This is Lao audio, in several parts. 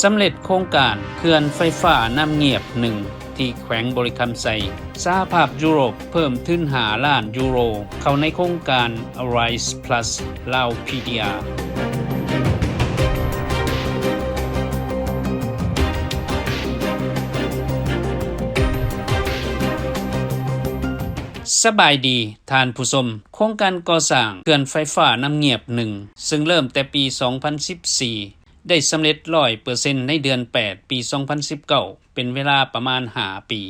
ສຳເລັດໂຄງການເຂື່ອນໄຟຟ້ານ້ຳງຽບໜຶ່ງ ທີ່ແຂວງບໍລິຄຳໄຊ, ສະຫະພາບຢູໂຣບເພີ່ມທຶນຫ້າລ້ານຢູໂຣເຂົ້າໃນໂຄງການ Arise Plus Laopedia. ສະບາຍດີທ່ານຜູ້ຊົມ. ໂຄງການກໍ່ສ້າງເຂື່ອນໄຟຟ້ານ້ຳງຽບໜຶ່ງ ເຊິ່ງເລີ່ມແຕ່ປີສອງພັນສິບສີ່ ໄດ້ສຳເລັດຮ້ອຍເປີເຊັນໃນເດືອນແປດ ປີສອງພັນສິບເກົ້າ ເປັນເວລາປະມານຫ້າປີ.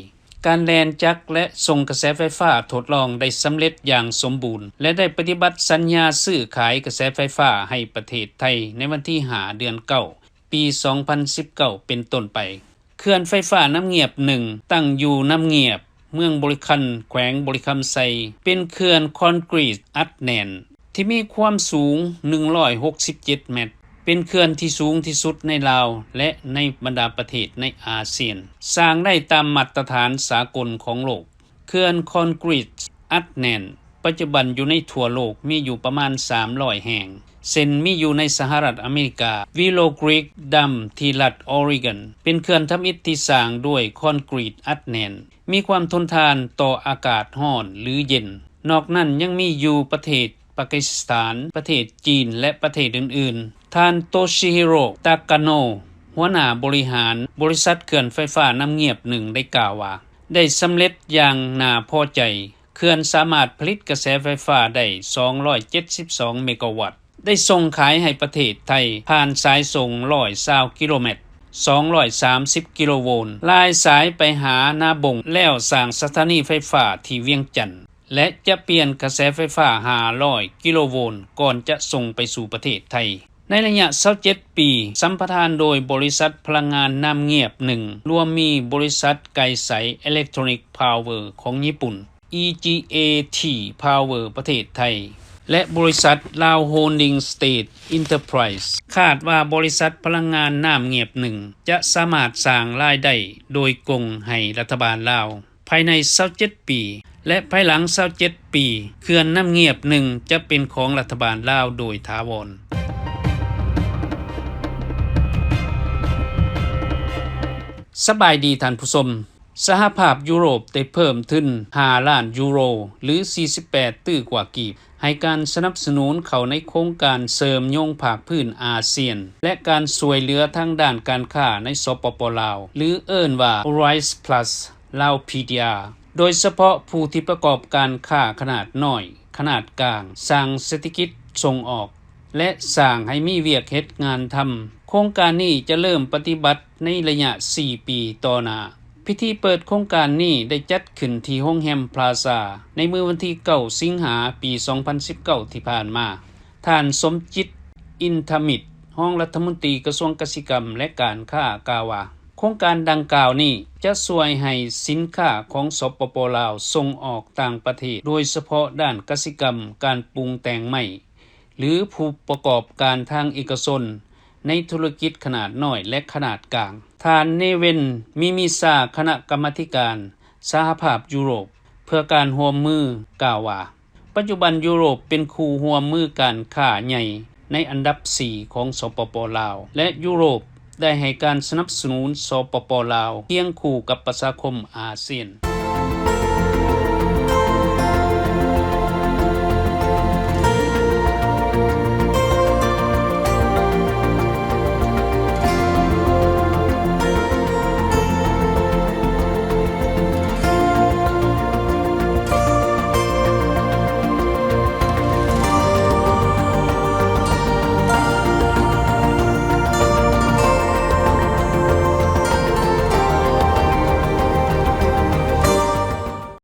ການແລ່ນຈັກ ແລະ ສົ່ງກະແສໄຟຟ້າທົດລອງໄດ້ສຳເລັດຢ່າງສົມບູນ ແລະ ໄດ້ປະຕິບັດສັນຍາຊື້ຂາຍກະແສໄຟຟ້າໃຫ້ປະເທດໄທໃນວັນທີຫ້າ ເດືອນເກົ້າ ປີສອງພັນສິບເກົ້າ ເປັນຕົ້ນໄປ. ເຂື່ອນໄຟຟ້ານ້ຳງຽບໜຶ່ງ ຕັ້ງຢູ່ນ້ຳງຽບ ເມືອງບໍລິຄັນ ແຂວງບໍລິຄຳໄຊ, ເປັນເຂື່ອນຄອນກຣີດອັດແໜ້ນ ທີ່ມີຄວາມສູງໜຶ່ງຮ້ອຍຫົກສິບເຈັດແມັດ, ເປັນເຂື່ອນທີ່ສູງທີ່ສຸດໃນລາວ ແລະ ໃນບັນດາປະເທດໃນອາຊຽນ, ສ້າງໄດ້ຕາມມາດຕະຖານສາກົນຂອງໂລກ. ເຂື່ອນຄອນກຣີດອັດແໜ້ນ ປັດຈຸບັນຢູ່ໃນທົ່ວໂລກມີຢູ່ປະມານສາມຮ້ອຍແຫ່ງ, ເຊັ່ນ ມີຢູ່ໃນສະຫະລັດອາເມລິກາ, Willow Creek Dam ທີ່ລັດ Oregon, ເປັນເຂື່ອນທຳອິດທີ່ສ້າງດ້ວຍຄອນກຣີດອັດແໜ້ນ, ມີຄວາມທົນທານຕໍ່ອາກາດຮ້ອນ ຫຼື ເຢັນ. ນອກນັ້ນຍັງມີຢູ່ປະເທດປາກິສຖານ, ປະເທດຈີນ ແລະ ປະເທດອື່ນໆ. ທ່ານ ໂຕຊິຮິໂຣ ຕາກາໂນ ຫົວໜ້າບໍລິຫານບໍລິສັດເຂື່ອນໄຟຟ້ານ້ຳງຽບໜຶ່ງ ໄດ້ກ່າວວ່າ ໄດ້ສຳເລັດຢ່າງໜ້າພໍໃຈ. ເຂື່ອນສາມາດຜະລິດກະແສໄຟຟ້າໄດ້ສອງຮ້ອຍເຈັດສິບສອງເມກາວັດ, ໄດ້ສົ່ງຂາຍໃຫ້ປະເທດໄທຜ່ານສາຍສົ່ງຮ້ອຍຊາວກິໂລແມັດ, ສອງຮ້ອຍສາມສິບກິໂລໂວນ, ລາຍສາຍໄປຫານາບົງ ແລ້ວສ້າງສະຖານີໄຟຟ້າທີ່ວຽງຈັນ ແລະ ຈະປ່ຽນກະແສໄຟຟ້າຫ້າຮ້ອຍກິໂລໂວນ ກ່ອນຈະສົ່ງໄປສູ່ປະເທດໄທ. ໃນໄລຍະຊາວເຈັດປີ ສຳປະທານໂດຍບໍລິສັດພະລັງງານນ້ຳງຽບໜຶ່ງ ລວມມີບໍລິສັດໄກໄສ Electronic Power ຂອງຍີ່ປຸ່ນ, ອີຈີເອທີ Power ປະເທດໄທ ແລະ ບໍລິສັດ Lao Holding State Enterprise. ຄາດວ່າບໍລິສັດພະລັງງານນ້ຳງຽບໜຶ່ງ ຈະສາມາດສ້າງລາຍໄດ້ໂດຍກົງໃຫ້ລັດຖະບານລາວ ພາຍໃນຊາວເຈັດປີ ແລະ ພາຍຫຼັງຊາວເຈັດປີ ເຂື່ອນນ້ຳງຽບໜຶ່ງຈະເປັນຂອງລັດຖະບານລາວໂດຍຖາວອນ. ສະບາຍດີທ່ານຜູ້ຊົມ. ສະຫະພາບຢູໂຣບໄດ້ເພີ່ມທຶນຫ້າລ້ານຢູໂຣ ຫຼື ສີ່ສິບແປດຕື້ກວ່າກີບ ໃຫ້ການສະໜັບສະໜູນເຂົ້າໃນໂຄງການເຊື່ອມໂຍງພາກພື້ນອາຊຽນ ແລະ ການຊ່ວຍເຫຼືອທາງດ້ານການຄ້າໃນ ສປປ ລາວ ຫຼື ເອີ້ນວ່າ Arise Plus Laopedia ໂດຍສະເພາະຜູ້ທີ່ປະກອບການຄ້າຂະໜາດນ້ອຍ, ຂະໜາດກາງ, ສ້າງເສດຖະກິດສົ່ງອອກ ແລະ ສ້າງໃຫ້ມີວຽກເຮັດງານທຳ. ໂຄງການນີ້ຈະເລີ່ມປະຕິບັດໃນໄລຍະສີ່ປີຕໍ່ໜ້າ. ພິທີເປີດໂຄງການນີ້ໄດ້ຈັດຂຶ້ນທີ່ໂຮງແຮມພລາຊາ ໃນມື້ວັນທີເກົ້າ ສິງຫາ ປີສອງພັນສິບເກົ້າ ທີ່ຜ່ານມາ. ທ່ານ ສົມຈິດ ອິນທະມິດ ຮອງລັດຖະມົນຕີກະຊວງກະສິກຳ ແລະ ການຄ້າ ກ່າວວ່າ ໂຄງການດັ່ງກ່າວນີ້ຈະຊ່ວຍໃຫ້ສິນຄ້າຂອງ ສປປ ລາວ ສົ່ງອອກຕ່າງປະເທດ, ໂດຍສະເພາະດ້ານກະສິກຳ, ການປຸງແຕ່ງໄມ້ ຫຼື ຜູ້ປະກອບການທາງເອກະຊົນໃນທຸລະກິດຂະໜາດນ້ອຍ ແລະ ຂະໜາດກາງ. ທ່ານ ເນເວັນ ມິມິຊາ ຄະນະກຳມາທິການສະຫະພາບຢູໂຣບເພື່ອການຮ່ວມມື ກ່າວວ່າ ປັດຈຸບັນຢູໂຣບເປັນຄູ່ຮ່ວມມືການຄ້າໃຫຍ່ໃນອັນດັບສີ່ຂອງ ສປປ ລາວ ແລະ ຢູໂຣບໄດ້ໃຫ້ການສະໜັບສະໜູນ ສປປ ລາວ ຄຽງຄູ່ກັບປະຊາຄົມອາຊຽນ.